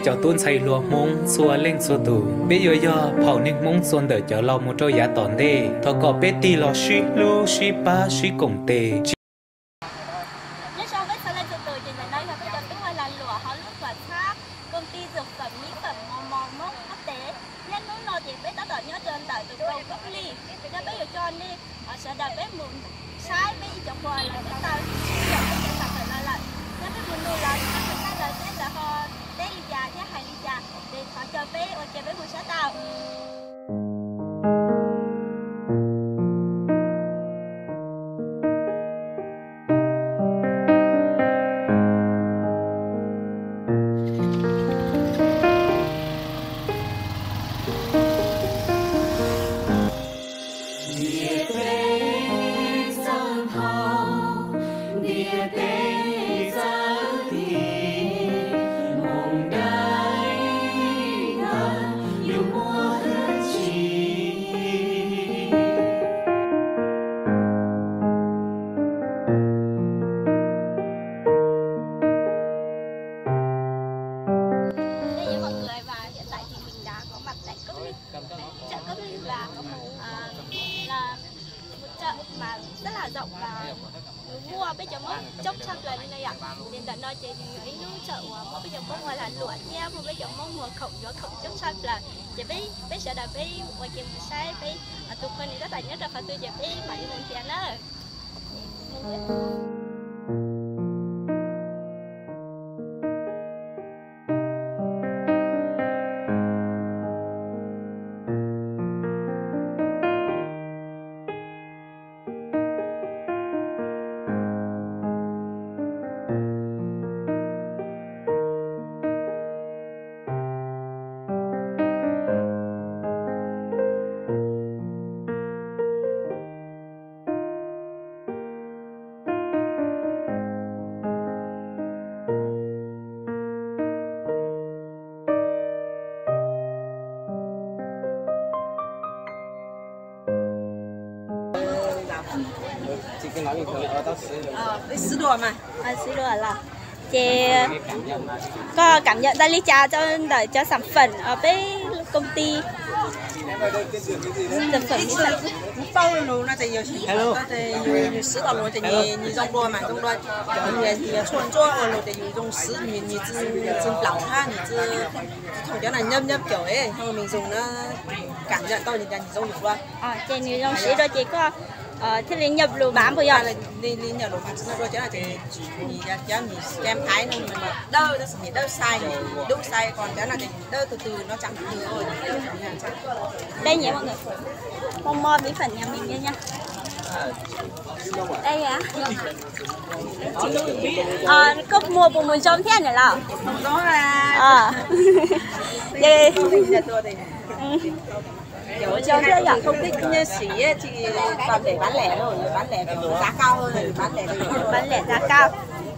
Cov tub ntxhais hluas Hmoob txhua leej txhua tus, peb yuav yog phaum neeg Hmoob txuas ntawm cov laus mus rau yav tom ntej. Thov kom peb tig los sib hlub sib pab sib koom tes. Nyob zoo peb txhua leej txhua tus, ces ntawm no yog peb cov tub ua lag luam hauv lub tuam txhab công ty dược phẩm mỹ phẩm mos mos Hmoob quốc tế. Thiab hnub no ces peb tab tom nyob rau ntawm tus kau Pub Lis, thiab peb yuav coj nej sawv daws peb mus saib peb ib cov qhua los twb tau siv peb cov xam phawm no lawm, thiab peb mus nug los sawv daws seb lawv ho teb li cas thiab hais li cas, ces thov caw peb ua ke peb mus saib tau. Đây là mọi người và hiện tại thì mình đã có mặt tại Cốc Ly, chợ Cốc Ly và à, là một chợ mà rất là rộng và mua peb cov Hmoob coob tshaj plaws li no yom. Ces ntawm no ces nws yog ib lub chợ uas muaj peb cov Hmoob ua lag luam thiab muaj peb cov Hmoob muag khoom yuav khoom coob tshaj plaws. Ces peb peb sawv daws peb ua ke mus saib peb tus qhua nws tab tom nyob rau qhov twg ces peb mam li mus nrhiav na. Xwb dua los ces koj cảm nhận ra li cas rau ntawm cov sản phẩm peb công ty? Sản phẩm mỹ phẩm. Yus xwb los ces nws zoo dua mas zoo dua, cov nyias nyias tshuaj ntsuab ua los ces yus zoo xwb, nws tsis plaum hab, nws tsis thoom cov no nyab nyab caum es yog mej zoo na, cảm nhận tau nws zoo yus dua. Ces nws zoo siv dua ces koj thiaj li nhập lục bản puas yog? Li nhập lục bản tsis no dua cov no ces nws cov nws kem phaiv no nws dawb tab sis nws dawb sai, dub sai, còn cov no ces nws dawb từ từ nó trắng từ từ thôi. Đây nhé mọi người. Mos mos mỹ phẩm nhà mình đây nha. Đây à. Ờ, có mua bù mùi rau thiab nữa là. Không có à. Ờ. Vậy. Ủa, rau thiab yom? Không thích như sỉ ấy, thì toàn để bán lẻ thôi, bán lẻ kiểu giá cao hơn, bán lẻ thì bán lẻ giá cao.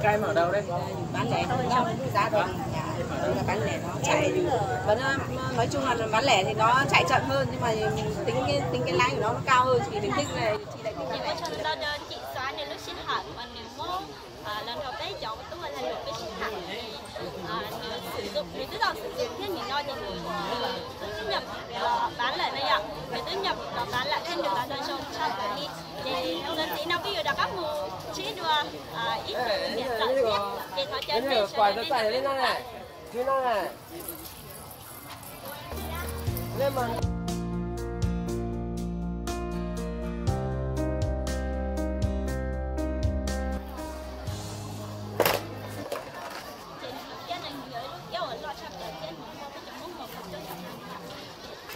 Bán lẻ thôi, không giá đâu. Bán lẻ nó chạy, vẫn, nói chung là bán lẻ thì nó chạy chậm hơn, nhưng mà mình tính cái, tính cái lãi của nó, nó cao hơn, thì mình thích này. Thì lại thích bán lẻ. Ua tsaug ntau rau Tsim Xav nws lub sij hawm uas nws muab los nrog peb cov tub ua lag luam peb sib tham, nws twb tau xwm txheej thiab nim no ces nws twb nyam los pab lawm na yom, nws twb nyam los pab lawm thiab nws los zoo tshaj plaws li. Ces ntxiv no peb yuav rov qab mus sib dua ib tug niam txawm thiab, ces thov caw nej sawv daws nej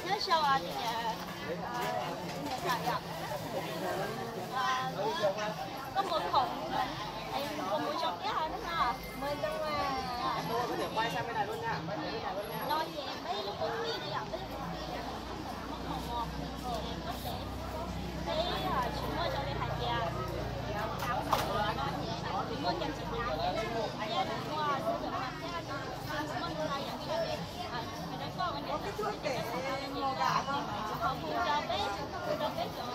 Nyob zoo tias niam tais yom, koj muag khoom, koj muag zoo thiab hos no. No ces peb lub kwv tij no yom, peb lub kwv tij muab khoom mos, peb tsis muaj zoo li hais tias no ces muaj cov tsis hnav thiab, muaj xwb tus no thiab, muaj tus no yom, sawv daws koj ua niam tais, sawv daws koj ua niam tais, peb, peb cov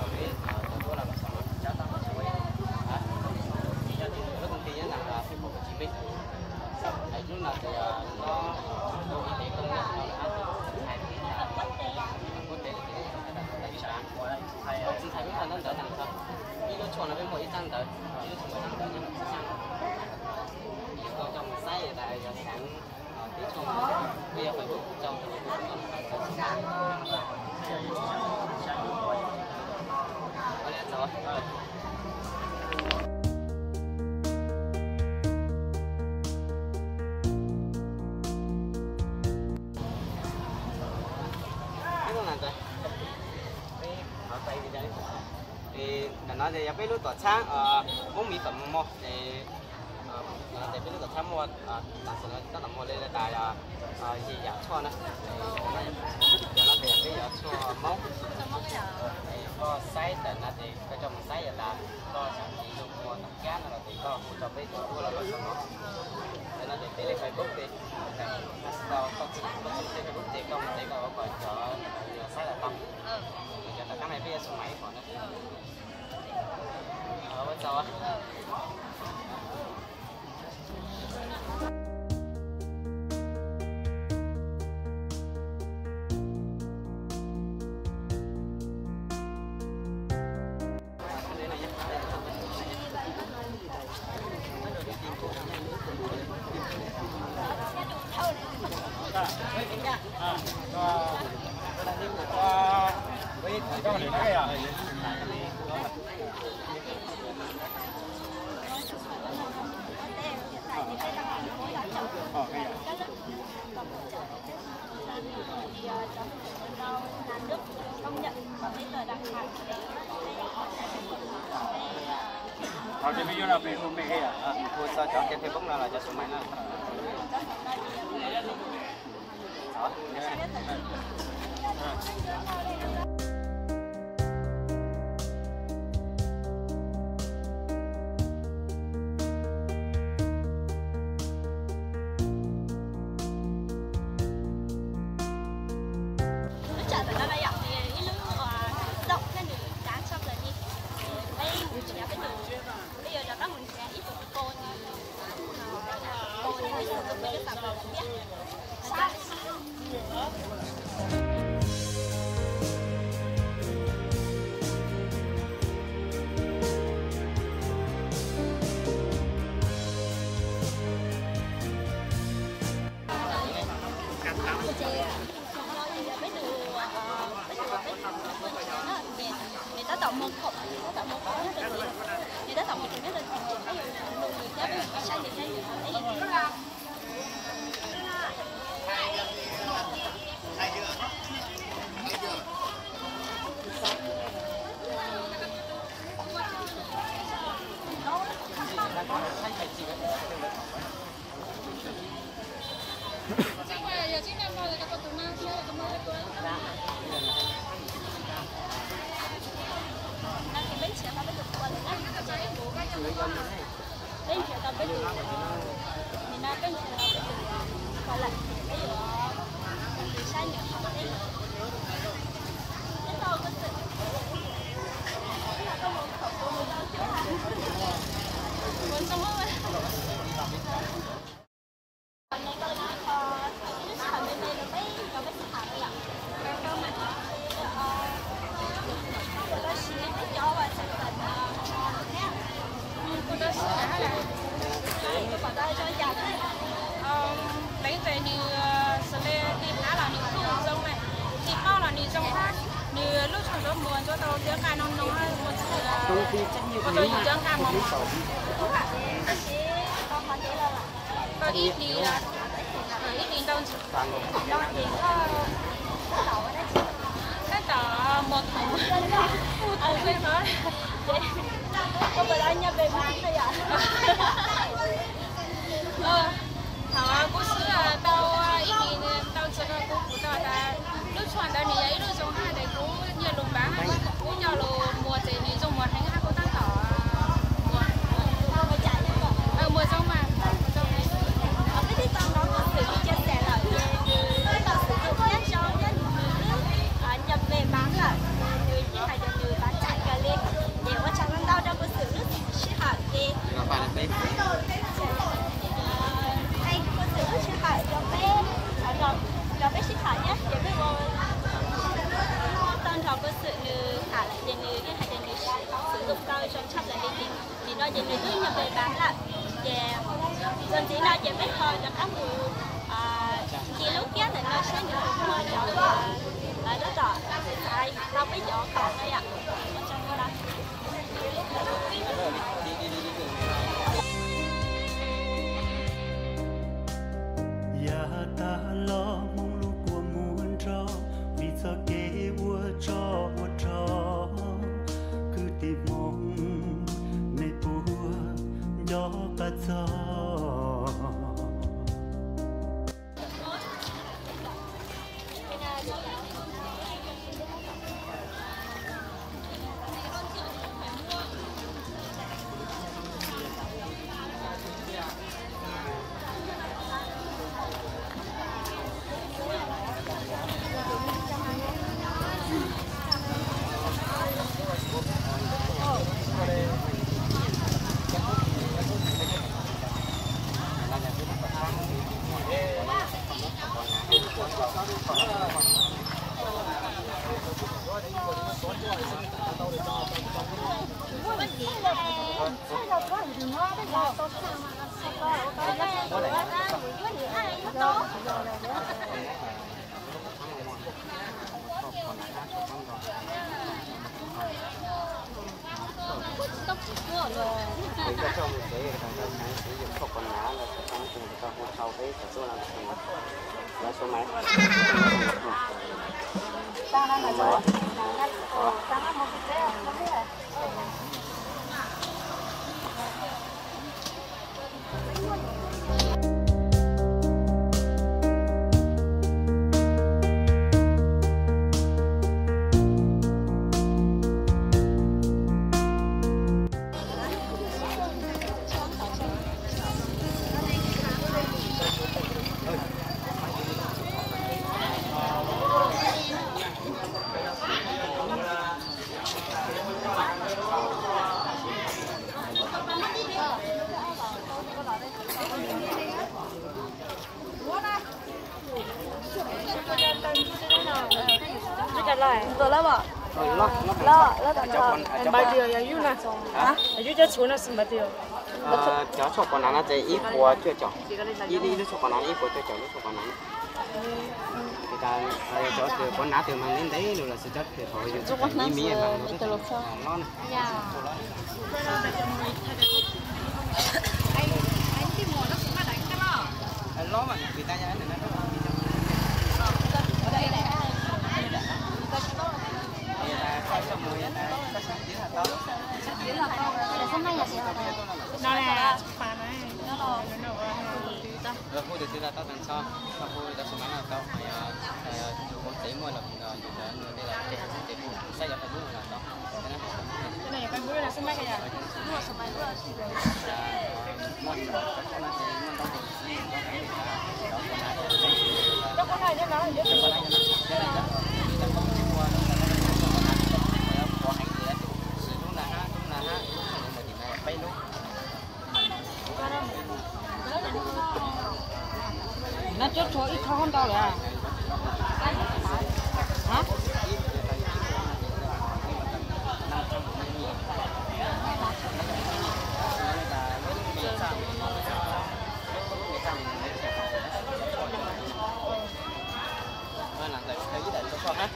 rau peb cov duab los los xyoo no, tshawb tau tau tshawb ua ib yog tias lub koom tij nyob ntawm Thành phố Hồ Chí Minh. Hais lub no ces nyob ua ib tes koob nyob no hais txij Thaib, txij Thaib peb muaj ntawv ntawd ntawd, ib lub tshuaj no peb muaj ib tsab ntawv, ib lub tshuaj muaj ib tsab ntawv no. Koj coj mus saib tas yog xeev, peb tshuaj, peb yog Facebook rau tus Ntawm no ces yog peb lub tuam txhab Hmoob Mỹ phẩm mall ces, ntawm no ces peb lub tuam txhab muaj tam sim no tab tom muaj li tas yim yam tshuaj na. Cov no ces yog peb yog tshuaj Hmoob. Koj saib ntawm no ces koj coj mus saib yog tas koj xav tiv lub muag tom kab no los ces koj hu rau peb tus duab los los xyoo no. Ntawm no ces peb li Facebook ces, koj txog Facebook ces koj mus ntev koj ua kom cov saib los tau. Cov tom kab no peb yuav xu maiv ib pom na. Ua tsaug. Hu txog cov Facebook no los cov xu maiv no. Lub tsam ntawm no yog ib lub zaum thiab nws dav tshaj plaws li. Peb mus nrhiav peb tus, peb yuav rov qab mus nrhiav ib tus pos nws, pos nws ib tug peb cov tam pab thiab. Nws tab tom mus khawm, nws tab tom mus khawm nyob rau tim, nws tab tom mus khawm nyob rau tim, peb yuav mus nug nws thiab peb yuav saib nws thiab nws hais peb. Peb nrhiav tau peb tus, nim no peb nrhiav tau peb tus pos lawm, peb yuav mus saib nws qhov teb. Leej twg nws xws li tej hab Nws zoo hab, nws lub tsho ntsuav muag ntsuav tau cov nqaj no no, muag txug, muag tau yim cov nqaj mos mos. Tau ib hlis, ib hlis ntau ntsis. Tab tom muag khoom, ua khoom xwb os. Thaum kuv swb tau ib hlis ntau ntsis no kuv pum tau tas lub tsho ntawd nws yog ib lub zoo hab tes kuv nyiag lug npav hab kuv coj lug muag ces nws zoo muag heev hab kuv tab tom muag zoo mas. Peb twb tau hnov kuv xwm chia sẻ lawm ces nws tau xwm txuj thiab zoo thiab nws twb nyiag pes npav lawm, nws yeej hais tias nws npav tseem kawg li. Ces ua tsaug ntau rau kuv xwm lub sij hawm ces, kuv xwm lub sij hawm rau peb, rau peb sib tham thiab ces peb ua tau nrog kuv xwm nws tham lawm ces nws yeej hais tias nws xwm txuj tau zoo tshaj plaws li ces nim no ces nws twb nyiag pes npav lawm. Ces txuas ntxiv no ces peb ho rov qab mus nce lub kiab ntawm no saib nws puas muaj cov uas tab tom xav tau peb cov khoom no yom. Yav tag los Hmoob lub kua muag nrog, vim txoj kev ua tsov ua rog, kwv tij Hmoob nej puas nco qab txog. Cov tshuaj pos hnav no ces ib puas cuaj caum, ib lub tshuaj pos hnav no ib puas cuaj caum lub tshuaj pos hnav no. Cov kws pos hnav tws mas ntev ntev lug los xwb, cov kws thaum yus ib me mas lub tub los na. No las pas na. Hu tus twg los tau tas nrho, hu cov xwb mas no tau, yog yus ua tsev muaj los yus cov nws tej los ces hu xwb ces hu saib cov Facebook no los tau. Peb lub. Nab cuab rhuav ib thob ntau lawm. Ntawm ib daim rau koj hab.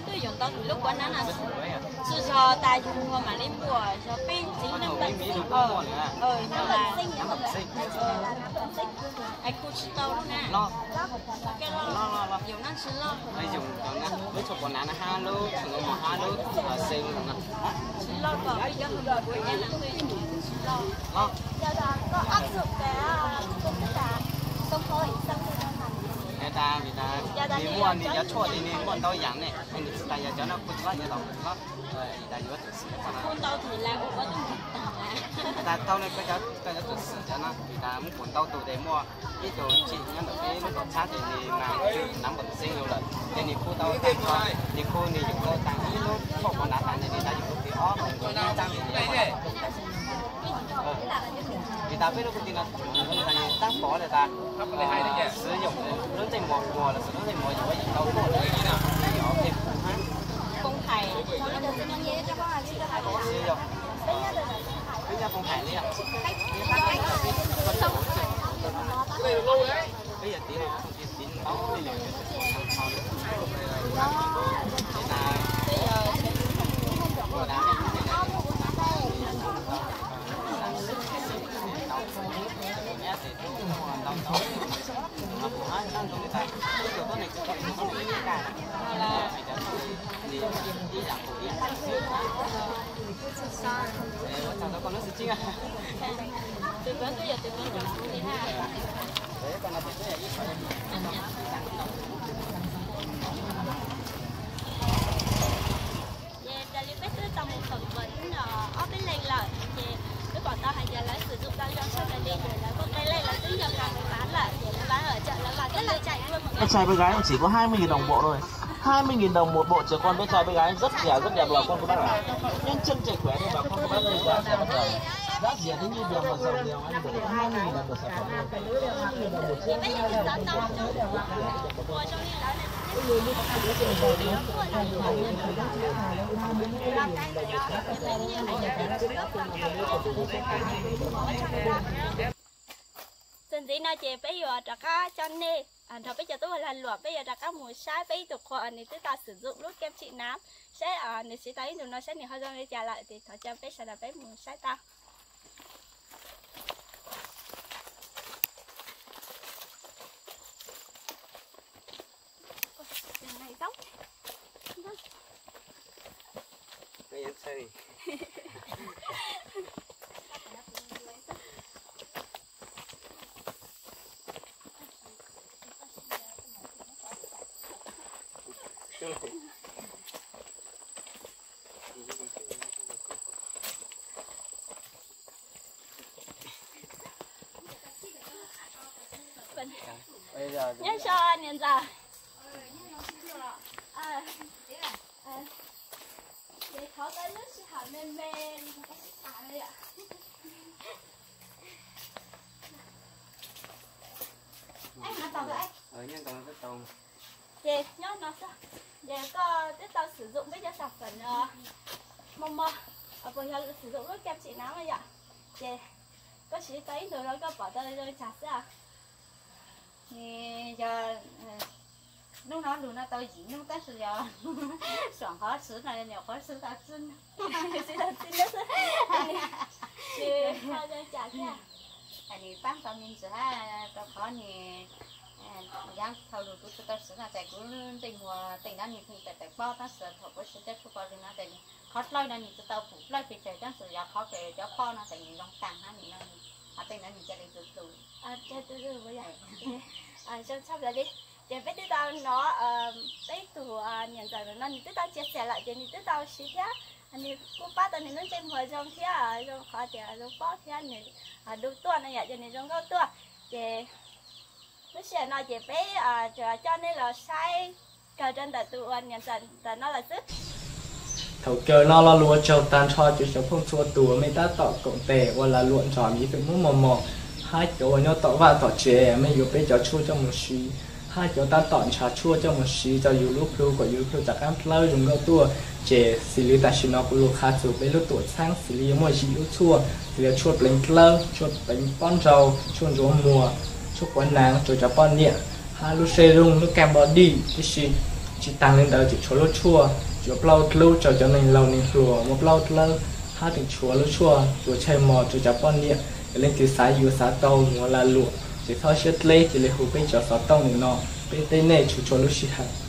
Twb yuav ntau tus lub kuav nab no, tsis yog tas yus mam li muaj, yog peb txiv neej peem xeeb, yog kuv tsis tau lub na, yus nab tsis loj, lub tsho kuav nab no hab lub txhuam nab mos hab lub xeev no tsis loj kom peb cov hwj muam kuv nab no tsis loj. Vim tas, vim tas nws muaj nws cov tshuaj li nws muaj ntau yam ne, nws tsis tas yog cov no kuj tsis loj nyob tau loj. Vim tas yuav tus xwm, kuj ntau tus lawv ua ua tus ntau, tas tau ne koj cov, koj cov tus xwm cov no vim tas muaj kuv ntau tus ces muaj ib tug tsim nyob ntawm peb lub tuam txhab ces nws mas nab npawm xeeb lawm ces nws khu tau tag nrho, nws khu nws yug tau tag ib lub tshuaj kuav nab tas nws tas yus lub twb ob, vim tas peb lub kwv tij no tab pov tas xwv yog lub ntsej muag puag los xwv lub ntsej muag yuav yim tau tuaj lawm, yog peb khu hab. Peb nyob Phoos Hais li, peb yog tiv no, tiv ntau li. Ces raws li peb twb tau mus phỏng vấn ob peb leeg lawm ces peb pom tau hais tias lawv sử dụng tau zoo tshaj plaws li ces lawv muaj qee leej lawv twb yog kha pab lawm ces lawv Bé trai bé gái em chỉ có hai mươi nghìn đồng một bộ thôi. Hai mươi nghìn đồng một bộ trẻ con bé trai bé gái rất rẻ, rất đẹp bà con cô bác ạ. Nhắn chân chạy khỏe cho bà con cô bác đây, giá rẻ mà trời. Giá rẻ thế nhưng mà giàu nghèo ăn được có hai mươi nghìn đồng một sản phẩm thôi. Hai mươi nghìn đồng một chiếc. Txuas ntxiv no ces peb yuav rov qab coj nej nrog peb cov tub lag luam peb yuav rov qab mus saib peb ib tug qhua uas nws twb tau sử dụng lub kem trị nám, saib nws siv tau ib ntus no saib nws ho zoo li cas lawm ces thov caw peb sawv daws peb mus saib tau. Nyob zoo niam ntxawm. Ces thov tau lub sij hawm me me li no tas li os. Ej, mas Ces nyob no xwb, ces koj twb tau sử dụng peb cov sản phẩm mos mos, puas yog sử dụng lub kem trị nám yom? Ces koj siv tau ib ntus los koj pom tau zoo li cas xwb? Yog hnub no lug no tau yim hnub tab sis yog saum qhov siv no nyuam qhuav siv tau txij hnub, siv tau txij hnub xwb, nws pab tau me ntsis hab, rau qhov nws yav thaum lug kuv tsis tau siv no ces kuv ntsej muag tej no nws pheej tawm tawm pob tab sis thaum kuv siv cov tshuaj pov rwg no ces qhov dlawb no nws tsis tau pum dlawb pes tsawg tab sis yog qhov kws cov pob no ces nws zoo taag hab nws no, ho tej no nws ca le tu tu. Zoo tshaj plaws li. Ces peb twb tau hnov peb tug niam ntxawm no nws twb tau chia sẻ lawm ces nws twb tau siv thiab, nws kuj pab tau nws lub ntsej muag zoo thiab, zoo qhov tias zoo pob thiab nws du tuaj no yom, ces nws zoo nkauj tuaj. Ces lub sij hawm no ces peb tsuas coj nej los saib kawg rau ntawm tus uas niam ntxawm ntawm no lawm xwb. Thaum kawg no lo lus ua tsaug tag nrho rau cov phooj txhua tus uas mej tab tom koom tes ua lag luam nrog Miv Feem Hmoob Mos Mos, hab cov uas nyob tom vaj tom tsev mej yuav peb cov tshuaj coj mus siv, hab cov tab tom nrhav tshuaj coj mus siv rau yus lub plhu kom yus lub plhu rov qab dlawb zoo nkauj tuaj. Ces xws li tam sim no kuv lug qha txug peb lub tuam txhaab xws li yuav muaj yim lub tshuaj, xws li tshuaj pleev dlawb, tshuaj pleev pob ntsauj, tshuaj ntsuav muag, tshuaj quav naav rau cov poj niam, hab lub serum, lub kem body tib si. Tsis taag li ntawd tseem tshuav lub tshuaj tsuav plaub dlub rau cov neeg laug neeg hluas muaj plaub dlawb, hab tseem tshuav lub tshuaj tsuav chaw mos rau cov poj niam. Yog leej twg xav yuav xav tau mus ua lag luam ces txhob siab dleb, cia li hu peb cov xov tooj ntawm no, peb teb nej tshua tshua lub sij hawm.